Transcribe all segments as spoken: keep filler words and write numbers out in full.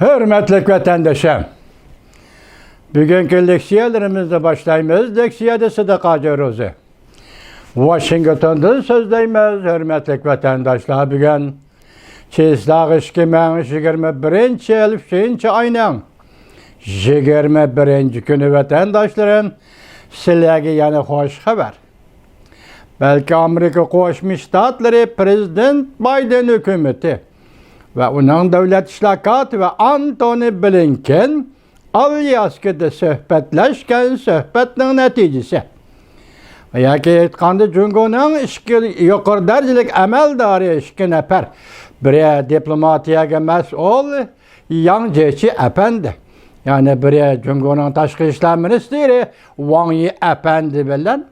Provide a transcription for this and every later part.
ھۆرمەتلىك ۋەتەندىشىم، بۈگۈنكى لېكسىيەلىرىمىزنى باشلايمىز. لېكسىيەدە سىدىق ھاجى روزى. ۋاشىنگتوندىن سۆزلەيمىز، ھۆرمەتلىك ۋەتەنداشلار. بۈگۈن چىسلاغ ئىككى مىڭ يىگىرمە بىرىنچى يىل ئۈچىنچى ئاينىڭ يىگىرمە بىرىنچى كۈنى، ۋەتەنداشلىرىم، سىلەرگە يەنە خوش خەۋەر. بەلكى ئامېرىكا قوشما شتاتلىرى پرېزىدېنت بايدېن ھۆكۈمىتى ۋە ئۇنىڭ دۆلەت ئىشلار كاتىپى ئانتونى بلىنكېن ئالياسكىدا سۆھبەتلەشكەن سۆھبەتنىڭ نەتىجىسى. ياكى ئېيتقاندا، جۇڭگونىڭ ئىچكى يۇقىرى دەرىجىلىك ئەمەلدارى ئىككى نەپەر، بىرى دىپلوماتىيەگە مەسئۇل ياڭ جيېچى ئەپەندى، يەنە بىرى جۇڭگونىڭ تاشقى ئىشلار مىنىستىرى ۋاڭ يى ئەپەندى بىلەن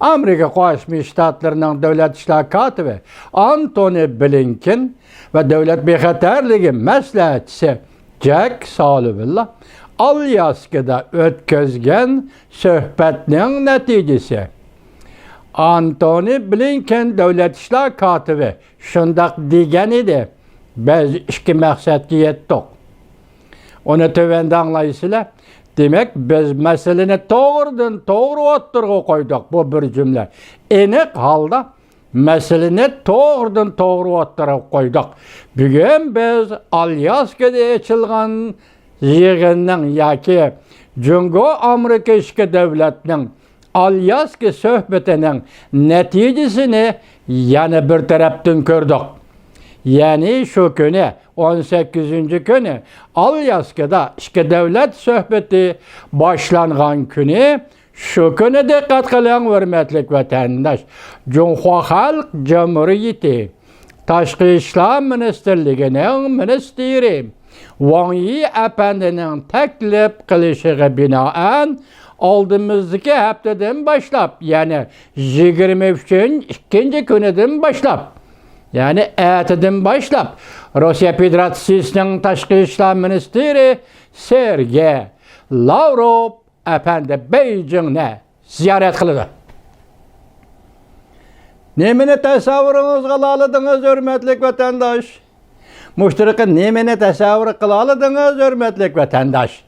ئامېرىكا قوشما شتاتلىرىنىڭ دۆلەت ئىشلار كاتىپى ئانتونى بلىنكېن ۋە دۆلەت بىخەتەرلىكى مەسلىھەتچىسى جەك سالىۋىنلار ئالياسكىدا ئۆتكۈزگەن سۆھبەتنىڭ نەتىجىسى. ئانتونى بلىنكېن دۆلەت ئىشلار كاتىپى شۇنداق دېگەن ئىدى، بىز ئىككى مەقسەتكە يەتتۇق. ئۇنى تۆۋەندە ئاڭلايسىلەر. دېمەك، بىز مەسىلىنى توغرىدىن توغرا ئوتتۇرىغا قويدۇق. بۇ بىر جۈملە. ئېنىق ھالدا مەسىلىنى توغرىدىن توغرا ئوتتۇرىغا قويدۇق. بۈگۈن بىز ئالياسكىدا ئېچىلغان يىغىننىڭ ياكى جۇڭگو ئامېرىكا ئىككى دۆلەتنىڭ ئالياسكا سۆھبىتىنىڭ نەتىجىسىنى يەنە بىر تەرەپتىن كۆردۇق. يەنى شۇ كۈنى، ئون سەككىزىنچى كۈنى ئالياسكىدا ئىككى دۆلەت سۆھبىتى باشلانغان كۈنى، شۇ كۈنى دىققەت قىلىڭ، ھۆرمەتلىك ۋەتەنداش، جۇڭخۇا خەلق جۇمھۇرىيىتى تاشقى ئىشلار مىنىستىرلىكىنىڭ مىنىستىرى ۋاڭ يى ئەپەندىنىڭ تەكلىپ قىلىشىغا بىنائەن، ئالدىمىزدىكى ھەپتىدىن باشلاپ، يەنى يىگىرمە ئۈچىنچى، ئىككىنچى كۈنىدىن باشلاپ، يەنى ئەتىدىن باشلاپ، روسىيە فېدېراتسىيىسىنىڭ تاشقى ئىشلار مىنىستىرى سېرگېي لاۋروف ئەپەندى بېيجىڭنى زىيارەت قىلىدۇ. نېمىنى تەسەۋۋۇرىڭىزغا ئالالىدىڭىز، ھۆرمەتلىك ۋەتەنداش؟ مۇشتۇرقى نېمىنى تەسەۋۋۇر قىلالىدىڭىز، ھۆرمەتلىك ۋەتەنداش؟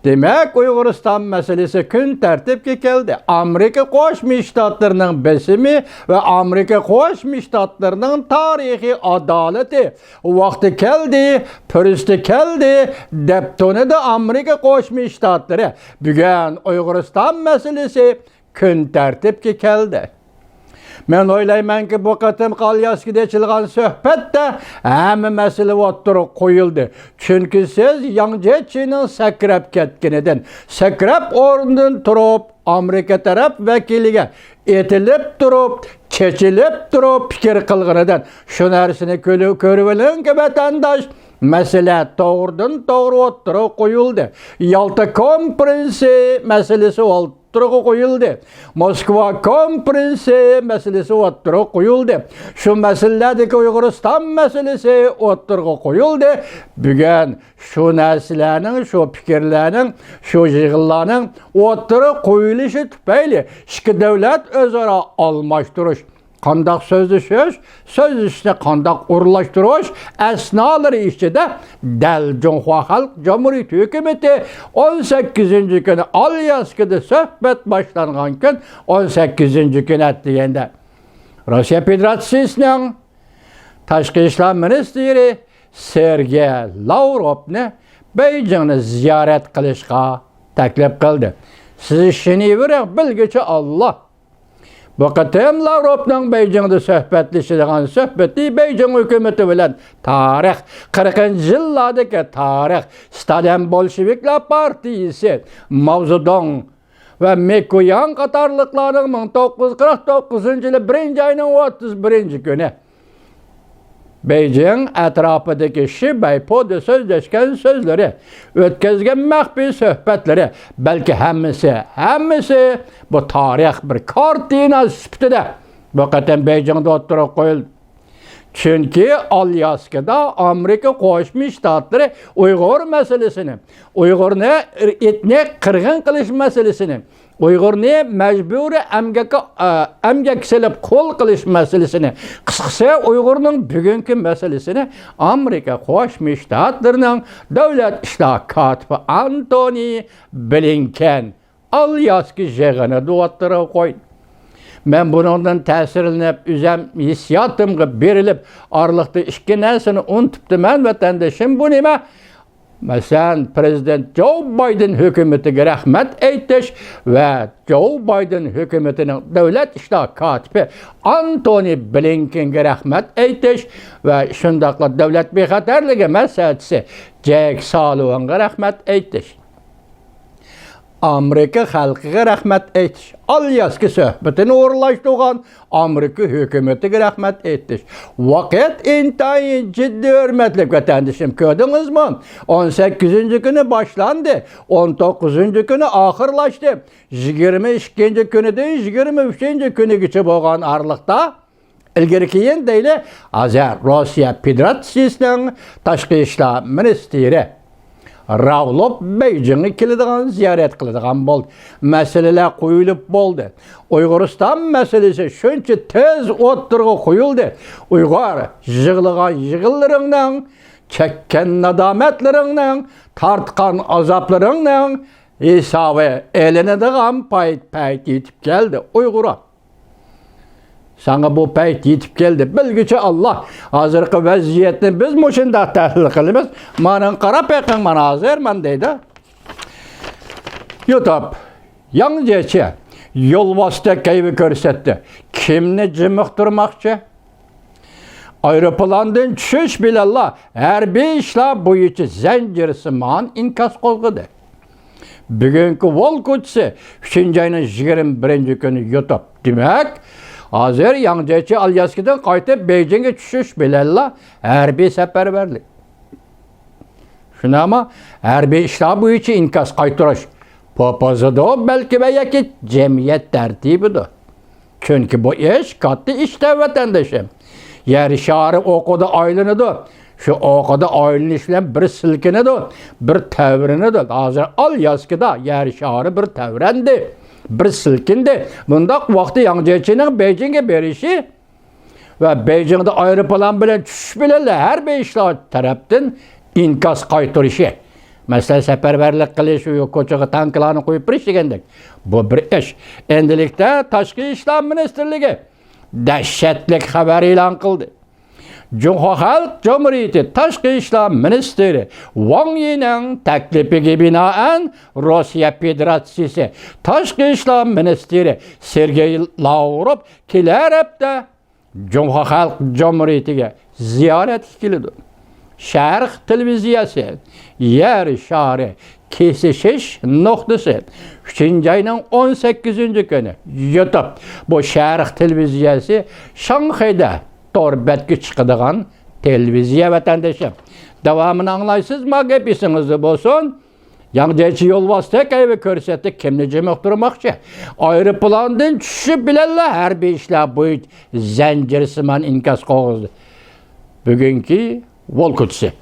دېمەك، ئۇيغۇرىستان مەسىلىسى كۈن تەرتىپكە كەلدى. ئامېرىكا قوشما شتاتلىرىنىڭ بېسىمى ۋە ئامېرىكا قوشما شتاتلىرىنىڭ تارىخىي ئادالىتى ۋاقتى كەلدى، پۇرسىتى كەلدى، دەپ تونۇدى ئامېرىكا قوشما شتاتلىرى. بۈگۈن ئۇيغۇرىستان مەسىلىسى كۈن تەرتىپكە كەلدى. مەن ئويلايمەنكى، بۇ قېتىمقى ئالياسكىدا ئېچىلغان سۆھبەتتە ھەممە مەسىلە ئوتتۇرىغا قويۇلدى. چۈنكى سىز ياڭ جيېچىنىڭ سەكرەپ كەتكىنىدىن، سەكرەپ ئورنىدىن تۇرۇپ، ئامېرىكا تەرەپ ۋەكىلىگە ئېتىلىپ تۇرۇپ، چېچىلىپ تۇرۇپ پىكىر قىلغىنىدىن، شۇ نەرسىنى كۆلۈ-، كۆرۈۋېلىڭكى، ۋەتەنداش، مەسىلە توغرىدىن توغرا ئوتتۇرىغا قويۇلدى. يالتا كونفېرېنسى مەسىلىسى ئوتتۇرىغا قويۇلدى. موسكۋا كونفېرېنسى مەسىلىسى ئوتتۇرىغا قويۇلدى. شۇ مەسىلىلەردىكى ئۇيغۇرىستان مەسىلىسى ئوتتۇرىغا قويۇلدى. بۈگۈن شۇ نەرسىلەرنىڭ، شۇ پىكىرلەرنىڭ، شۇ يىغىنلارنىڭ ئوتتۇرىغا قويۇلۇشى تۈپەيلى ئىككى دۆلەت ئۆزئارا ئالماشتۇرۇش، قانداق سۆزلىشىش، سۆزلىشىشنى قانداق ئورۇنلاشتۇرۇش ئەسنالىرى ئىچىدە دەل جۇڭخۇا خەلق جۇمھۇرىيىتى ھۆكۈمىتى ئون سەككىزىنچى كۈنى ئالياسكىدا سۆھبەت باشلانغان كۈن، ئون سەككىزىنچى كۈنى ئەتىگەندە روسىيە فېدېراتسىيىسىنىڭ تاشقى ئىشلار مىنىستىرى سېرگېي لاۋروفنى بېيجىڭنى زىيارەت قىلىشقا تەكلىپ قىلدى. سىز ئىشىنىۋېرىڭ، بىلگۈچى ئاللا. بۇ قېتىم لاۋروفنىڭ بېيجىڭدا سۆھبەتلىشىدىغان سۆھبىتى بېيجىڭ ھۆكۈمىتى بىلەن تارىخ، قىرىقىنچى يىللاردىكى تارىخ، ستالىن بولشېۋىكلار پارتىيىسى، ماۋزېدۇڭ ۋە مېكگۇياڭ قاتارلىقلارنىڭ مىڭ توققۇز يۈز قىرىق توققۇزىنچى يىلى بىرىنچى ئاينىڭ ئوتتۇز بىرىنچى كۈنى بېيجىڭ ئەتراپىدىكى شىبەي پودا سۆزلەشكەن سۆزلىرى، ئۆتكۈزگەن مەخپىي سۆھبەتلىرى، بەلكى ھەممىسى، ھەممىسى بۇ تارىخ بىر كارتىنا سۈپىتىدە بۇ قېتىم بېيجىڭدا ئوتتۇرىغا قويۇلدى. چۈنكى ئالياسكىدا ئامېرىكا قوشما شتاتلىرى ئۇيغۇر مەسىلىسىنى، ئۇيغۇرنى ئېتنىك قىرغىن قىلىش مەسىلىسىنى، ئۇيغۇرنى مەجبۇرىي ئەمگەككە، ئە، ئەمگەككە سېلىپ قۇل قىلىش مەسىلىسىنى، قىسقىسى، ئۇيغۇرنىڭ بۈگۈنكى مەسىلىسىنى ئامېرىكا قوشما شتاتلىرىنىڭ دۆلەت ئىشلار كاتىپى ئانتونى بلىنكېن ئالياسكا يىغىنىدا ئوتتۇرىغا قويدى. مەن بۇنىڭدىن تەسىرلىنىپ، ئۆزەم ھېسسىياتىمغا بېرىلىپ، ئارىلىقتا ئىككى نەرسىنى ئۇنتۇپتىمەن، ۋەتەندىشىم. بۇ نېمە؟ مەسىلەن، پىرېزىدېنت جو بايدېن ھۆكۈمىتىگە رەھمەت ئېيتىش ۋە جو بايدېن ھۆكۈمىتىنىڭ دۆلەت ئىشلار كاتىپى ئانتونى بلىنكېنگە رەھمەت ئېيتىش ۋە شۇنداقلا دۆلەت بىخەتەرلىكى مەسلىھەتچىسى جەك سالىۋانغا رەھمەت ئېيتىش. ئامېرىكا خەلقىگە رەھمەت ئېيتىش، ئالياسكا سۆھبىتىنى ئورۇنلاشتۇرغان ئامېرىكا ھۆكۈمىتىگە رەھمەت ئېيتىش، ۋاقىت ئىنتايىن جىددىي، ھۆرمەتلىك ۋەتەندىشىم، كۆردىڭىزمۇ؟ ئون سەككىزىنچى كۈنى باشلاندى، ئون توققۇزىنچى كۈنى ئاخىرلاشتى، يىگىرمە ئىككىنچى كۈنىدىن يىگىرمە ئۈچىنچى كۈنىگىچە بولغان ئارىلىقتا، ئىلگىرى كېيىن دەيلى، ھازىر روسىيە فېدېراتسىيىسىنىڭ تاشقى ئىشلار مىنىستىرى راۋلوف بېيجىڭغا كېلىدىغان، زىيارەت قىلىدىغان بولدى. مەسىلىلەر قويۇلۇپ بولدى. ئۇيغۇرىستان مەسىلىسى شۇنچە تېز ئوتتۇرىغا قويۇلدى. ئۇيغۇر، يىغلىغان يىغىنلىرىڭنىڭ، چەككەن نادامەتلىرىڭنىڭ، تارتقان ئازابلىرىڭنىڭ ھېسابى ئېلىنىدىغان پايت، پەيت يېتىپ كەلدى، ئۇيغۇر. ساڭا بۇ پەيت يېتىپ كەلدى. بىلگۈچى ئاللا. ھازىرقى ۋەزىيەتنى بىز مۇشۇنداق تەھلىل قىلىمىز. مانا قاراپ بېقىڭ، مانا ھازىر مانا دەيدۇ. يۇتۇپ، ياڭ جيېچى يولۋاستەك ھەيۋە كۆرسەتتى. كىمنى جىمىقتۇرماقچى؟ ئايروپىلاندىن چۈشۈش بىلەنلا ھەربىي ئىشلار بويىچە زەنجىرسىمان ئىنكاس قوزغىدى. بۈگۈنكى ۋول كوچىسى ئۈچىنچى ئاينىڭ يىگىرمە بىرىنچى كۈنى يۇتۇپ. دېمەك، ھازىر ياڭ جيېچى ئالياسكىدىن قايتىپ بېيجىڭگە چۈشۈش بىلەنلا ھەربىي سەپەرۋەرلىك. شۇنداقمۇ؟ ھەربىي ئىشلار بويىچە ئىنكاس قايتۇرۇش. پوپوزىدۇ بەلكى ۋە ياكى جەمئىيەت تەرتىپىدۇ. چۈنكى بۇ ئىش كاتتا ئىش-دە، ۋەتەندىشىم. يەر شارى ئوقىدا ئايلىنىدۇ. شۇ ئوقىدا ئايلىنىش بىلەن بىر سىلكىنىدۇ، بىر تەۋرىنىدۇ. ھازىر ئالياسكىدا يەر شارى بىر تەۋرەندى، بىر سىلكىندى. بۇنداق ۋاقىتتا ياڭ جيېچىنىڭ بېيجىڭگە بېرىشى ۋە بېيجىڭدا ئايروپىلان بىلەن چۈشۈش بىلەنلا ھەربىي ئىشلار تەرەپتىن ئىنكاس قايتۇرۇشى. مەسىلەن، سەپەرۋەرلىك قىلىش، يول كوچىغا تانكىلارنى قويۇپ بېرىش دېگەندەك. بۇ بىر ئىش. ئەمدىلىكتە تاشقى ئىشلار مىنىستىرلىكى دەھشەتلىك خەۋەر ئېلان قىلدى. جۇڭخۇا خەلق جۇمھۇرىيىتى تاشقى ئىشلار مىنىستىرى ۋاڭ يىنىڭ تەكلىپىگە بىنائەن، روسىيە فېدېراتسىيىسى تاشقى ئىشلار مىنىستىرى سېرگېي لاۋروف كېلەر ھەپتە جۇڭخۇا خەلق جۇمھۇرىيىتىگە زىيارەتكە كېلىدۇ. شەرق تېلېۋىزىيەسى يەر شارى كېسىشىش نۇقتىسى ئۈچىنچى ئاينىڭ ئون سەككىزىنچى كۈنى يۇتۇپ، بۇ شەرق تېلېۋىزىيەسى شاڭخەيدە تور بەتكە چىقىدىغان تېلېۋىزىيە، ۋەتەندىشىم. داۋامىنى ئاڭلايسىزما؟ گەپ ئېسىڭىزدە بولسۇن. ياڭ جيېچى يولۋاستەك ھەيۋە كۆرسەتتى، كىمنى جىمىقتۇرماقچى؟ ئايروپىلاندىن چۈشۈشى بىلەنلا ھەربىي ئىشلار بويىچە زەنجىرسىمان ئىنكاس قوزغىدى. بۈگۈنكى ۋول كوچىسى.